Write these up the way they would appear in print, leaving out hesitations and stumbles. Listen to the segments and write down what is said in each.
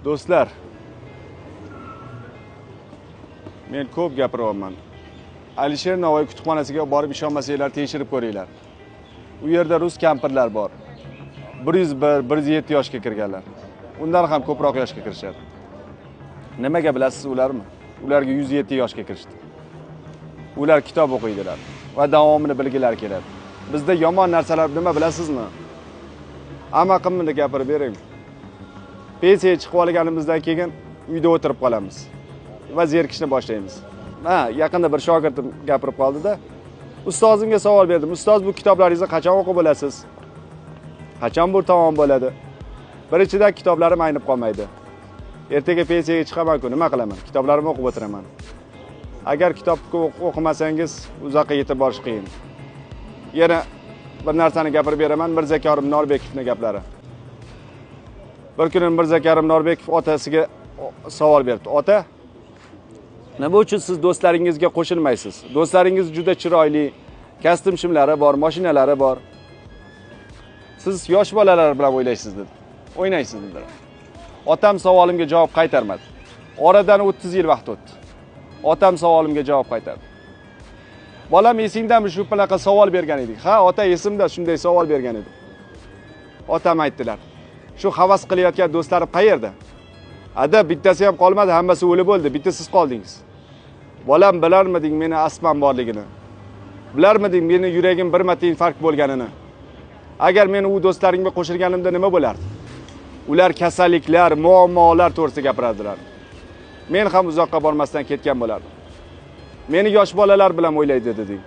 Do'stlar, men ko'p gapiryapman. Alisher Navoiy kutubxonasiga borib ishonmasanglar tekshirib ko'ringlar. U yerda rus kampirlar bor. 101, 107 yoshga kirganlar. Undan ham ko'proq yoshga kirishadi. Nimaga bilasiz ularmi? Ularga 107 yoshga kirishdi. Ular kitob o'qiydilar va davomini bilgilari keladi. Bizda yomon narsalar nima bilasizmi? Amaqimni gapirib bering. Pensiyaga chiqib olganimizdan keyin uyda o'tirib qolamiz va zerikishni boshlaymiz. Ha, yaqinda bir shogirdim gapirib qoldi-da. Ustozimga savol berdim. Ustoz, bu kitoblaringizni qachon o'qib bo'lasiz? Qachon bu tamom bo'ladi? Birinchidan kitoblarim aynib qolmaydi. Ertaga pensiyaga chiqaman-ku, nima qilaman? Kitoblarimni o'qib o'tiraman. Agar kitob o'qimasangiz, uzoqqa yetib borish qiyin. Yana bir narsani gapirib beraman, Mirzakarim Norbekovning gaplari. Bir kuni Mirzakarim Norbekov otasiga savol berdi. Ota, nima uchun siz do'stlaringizga qo'shilmaysiz? Do'stlaringiz juda chiroyli, kostyum shimlari bor, mashinalari bor. Siz yosh bolalar bilan o'ylaysiz dedi. O'ynaysiz dedi. Otam savolimga javob qaytarmadi. Oradan 30 yil vaqt o'tdi. Otam savolimga javob qaytardi. Bolam, esingdami shu bunaqa savol bergan edik? Ha, ota, esimda, shunday savol bergan edim. Otam aytdilar. Shu havas qilayotgan do'stlarim qayerda? Ada, bittasi ham qolmadi, hammasi o'lib bo'ldi, bitta siz qoldingiz. Bolam, bilarmiding meni asman borligini? Bilarmiding meni yuragim bir marta infarkt bo'lganini? Agar men u do'stlarimga qo'shilganimda nima bo'lardi? Ular kasalliklar, muammolar to'g'risida gapirardilar. Men ham uzoqqa bormasdan ketgan bo'lardim. Meni yosh bolalar bilan o'ylaydi deding.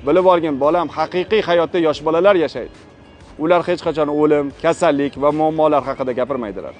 Bilib olgin bolam, haqiqiy hayotda yosh bolalar yashaydi. Ular hech qachon o'lim, kasallik va muammolar haqida gapirmaydilar.